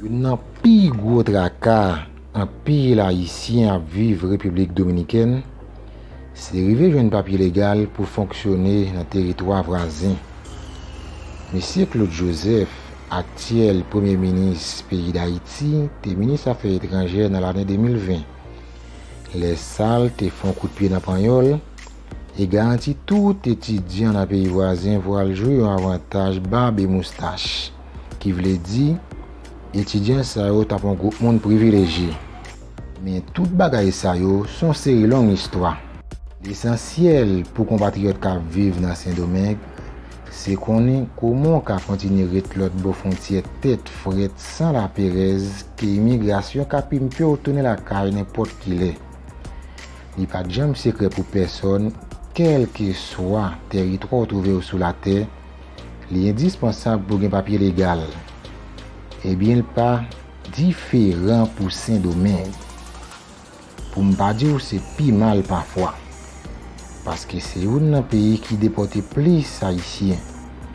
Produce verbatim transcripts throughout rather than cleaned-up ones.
Youn nan pi gwo traka anpil Ayisyen ap viv Repiblik Dominikèn, se rive jwenn papye legal pou fonksyone nan teritwa vwazen. Mesye Claude Joseph, aktyèl premye minis peyi Dayiti, te minis afè etranjè nan lane de mil ven. Lè sa l te fè yon kout pye nan panyòl e garanti tout etidyan nan peyi vwazen pou al jwi yon avantaj bab e moustach, ki vle di, etidyan sa yo t ap yon gwoup moun privilejye. Men tout bagay sa yo se yon seri long istwa. Lesansyèl pou konpatriyòt k ap viv nan Sendomeng, se konnen kòman w ka kontinye ret lòt bò fwontyè tèt frèt san laperèz ke imigrasyon ka pimpe w tounen lakay nenpòt ki lè. Li pa t janm sekrè pou pèsòn, kèlkeswa tèritwa w twouve w sou latè, li endispansab pou w gen papye legal. Ebyen, l pa diferan pou Sendomeng. Pou m pa di w se pi mal pafwa. Paske se youn nan peyi ki depòte plis Ayisyen,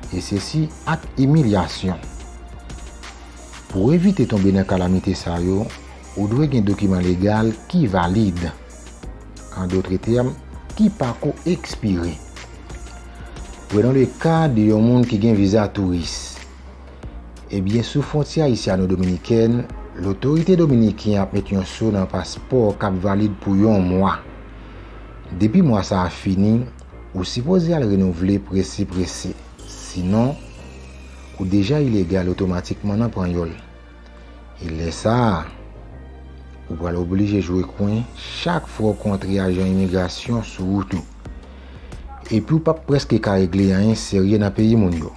e sesi ak imilyasyon. Pou w evite tonbe nan kalamite sa yo, ou dwe gen dokiman legal ki valid. An dotre tèm, ki pako ekspire. Prenons le cas de yon moun ki gen viza touris. Ebyen, sou fwontyè ayisyano-dominikèn, lotorite dominiken ap met yon so nan paspò k ap valid pou yon mwa. Depi mwa sa a fini, ou sipoze al renouvle prese prese. Sinon, ou deja ilegal otomatikman nan panyòl. E lè sa a, ou pral oblije jwe kwen chak fwa w kontre ajan imigrasyon sou wout ou. Epi w p ap prèske ka regle anyen serye nan peyi moun yo.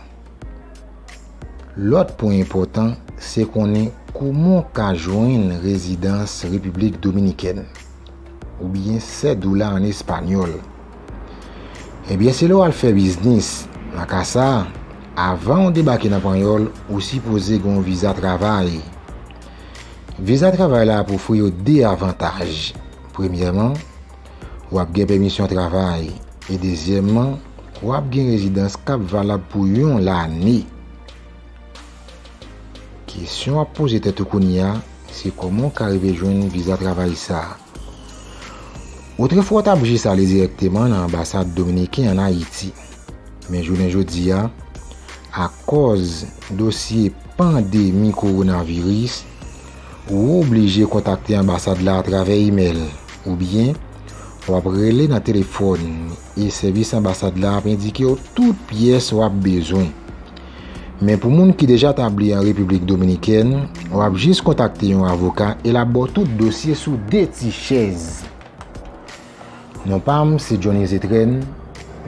Lòt pwen enpòtan, se konnen kòman w ka jwenn rezidans Repiblik Dominikèn, oubyen cédula an espanyòl. Ebyen, se lè w al fè biznis. Nan ka sa a, avan w debake nan panyòl, ou sipoze gen yon viza travay. Viza travay la ap ofri w de avantaj. Premyèman, w ap gen pèmisyon travay. E dezyèmman, w ap gen rezidans k ap valab pou yon lane. Kesyon w ap poze tèt ou kounye a, se kòman w ka rive jwenn viza travay sa a. Otrefwa, w t ap jis ale dirèkteman nan anbasad dominiken ann Ayiti. Men jounen jodi a, akòz dosye pandemi kowonaviris, ou oblije kontakte anbasad la atravè imèl, oubyen w ap rele nan telefòn, e sèvis anbasad la ap endike w tout pyès w ap bezwen. Men pou moun ki deja tabli an Repiblik Dominikèn, w ap jis kontakte yon avoka e l ap ba w tout dosye sou de ti chèz. Non pa m se Johnny Zetren.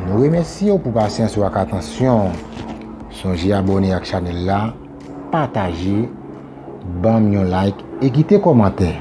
Nou remèsye w pou pasyans ou ak atansyon w. Sonje abòne ak chanèl la, pataje, ban m yon like e kite kòmantè.